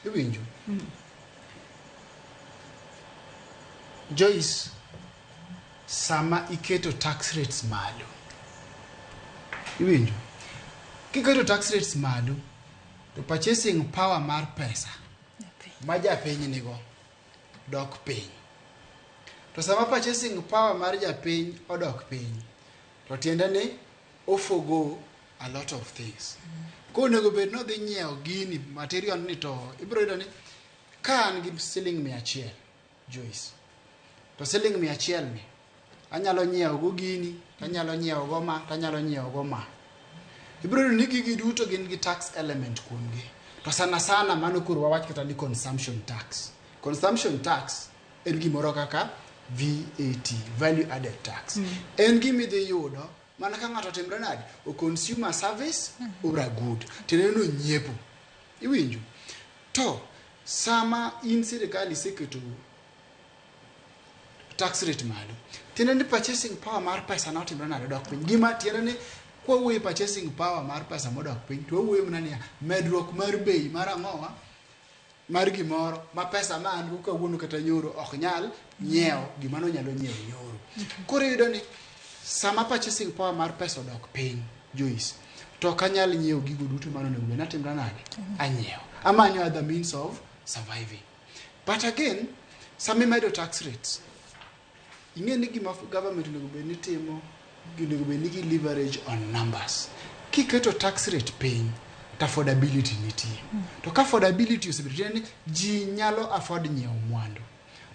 Iwinjo? Joyce, sama iketo tax rates malo, iwinjo? Kiketo tax rates malo, to purchasing power mar pesa ma japiny nigo dok piny. To sama purchasing power mar japiny odok piny, to tiende ni ofogo a lot of things. Konego bed ni odhi nyiewo gini, material ni, to ibiro yudo ni ka an gi siling 100, Joyce, to siling 100 ni anyalo nyiewo go gini, to anyalo nyiewo go ma, to anyalo nyiewo go ma. Ibiro yudo ni gigi duto gin gi tax element kuomgi. To sana sana mano koro wawach kata ni consumption tax. Consumption tax en gimoro kaka VAT, value added tax. En gima idhi yudo mana ka ng'ato otimre nade? O consume service or a good. Tiende ni onyiepo. Iwinjo? To sama in sirikal iseketo tax rate malo, tiende ni purchasing power mar pesa notimre nade? Dok piny. Gima tiende ni kwawuoyo purchasing power mar pesa modok piny, to wawuoyo mana niya, medruok mar bei mar ang'owa mar gimoro ma pesa ma an go kawuono kata nyoro ok nyal nyiewo gima nonyalo nyiewo nyoro. Koro iyudo ni sama purchasing power mar pesa odok piny, Joyce, to ok anyal nyiewo gigo duto mane onego bed ni atimra nade? Anyiewo. Amanyo other means of surviving. But again, sama imedo tax rates, ing'e ni gima government onego bed ni timo, onego bed ni gi leverage on numbers. Kiketo tax rate piny, to affordability nitie. To ka affordability osebedo, tiende ni ji nyalo afford nyiewo mwandu.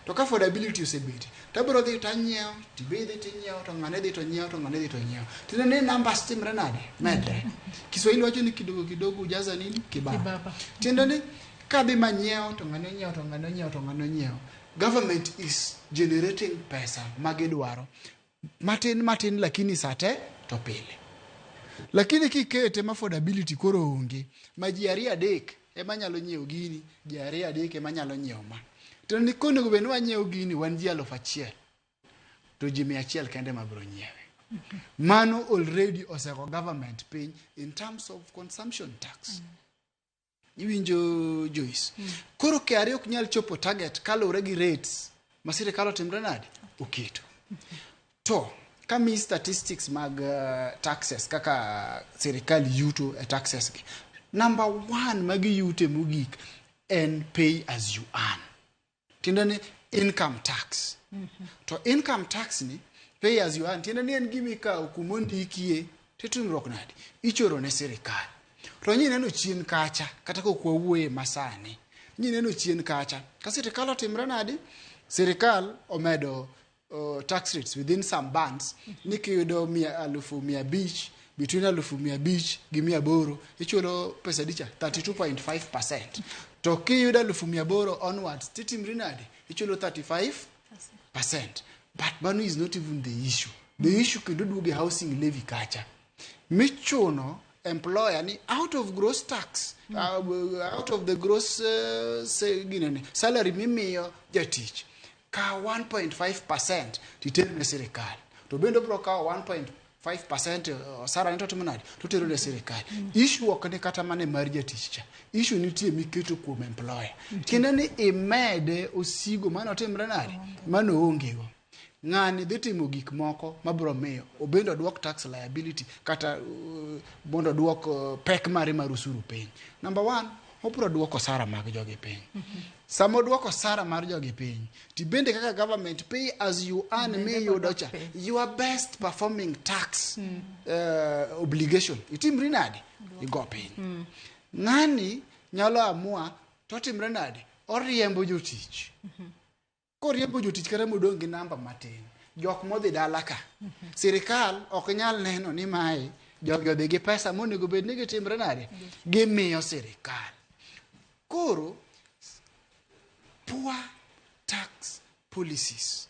To ka affordability osebet, to abiro dhi to anyiewo, to ibe idhi to inyiewo, to ng'ane dhi to nyiewo, to ng'ane dhi to nyiewo. Tiende ni numbers timre nade? Medre. Kiswahili wacho ni kidogo kidogo hujaza nini? Kibaba. Kibaba. Tiende ni kadhi manyiewo, to ng'ane onyiewo, to ng'ane onyiewo, to ng'ane onyiewo. Government is generating pesa magidwaro matin matin, lakini sate to pile. Lakini kikete ma affordability koro onge, ma ji ariyo adek ema nyalo nyiewo gini, ji ariyo adek ema nyalo nyiewo ma. To ni konego bed ni wanyiewo gini wan ji 1000, to ji 100 kende ema biro nyiewe. Mano already osego government piny in terms of consumption tax. Iwinjo, Joyce? Koro KRA ok nyal chopo target kaluwore gi rates ma sirikal otimre nade? Oketo. To kamiyi statistics mag taxes kaka sirikal yuto e taxes gi. Number one magiyute mogik en pay as you earn. Tiende ni income tax. To income tax ni pay as you earn, tiende ni en gima ikawo kuma ondikie titimruok nade? Ichoro ne sirikal. To nyineno chien kacha, kata kok wawuoye masani, nyineno chien kacha, ka sirikal otimre nade? Sirikal omedo tax rates within some bands ni kiyudo 500,000, between 500,000 gi 800, ichulo pesa dicha 32.5%. To kiyudo 800,000 onwards, titimri nade? Ichulo 35%. But mano is not even the issue. The issue kendo duogo e housing levy kacha. Michuno employer ni out of gross tax, out of the gross say, ginene, salary mimiyo jatich, kaw 1.5% titer ne sirikal. To bende obiro kawo 1.5% osara ni to timo nade? To tero ne sirikal. Issue ok ni kata mana mar jatich cha. Issue nitie miketo kuom employer. Tiende ni imede osigo mano otimre nade? Mano oonge go. Ng'ani dhi timo gik moko mabiro miyo obende oduok tax liability kata mondo oduok pek mare mar osuru piny. Number one, obiro duoko osara mag jogi piny. Sama oduoko osara mar jogi piny, tibende kaka government pay as you earn miyudo cha, your best performing tax obligation itimri nade? Igo piny. Ng'ani nyalo amua to otimre nade? Oriembo jotich. Koriembo jotich kata modong' gi namba matin, jok modhi dala ka, sirikal ok nyal neno ni mae jogi odhi gi pesa monego bed ni gitimre nade? Gimiyo sirikal. Koro poor tax policies.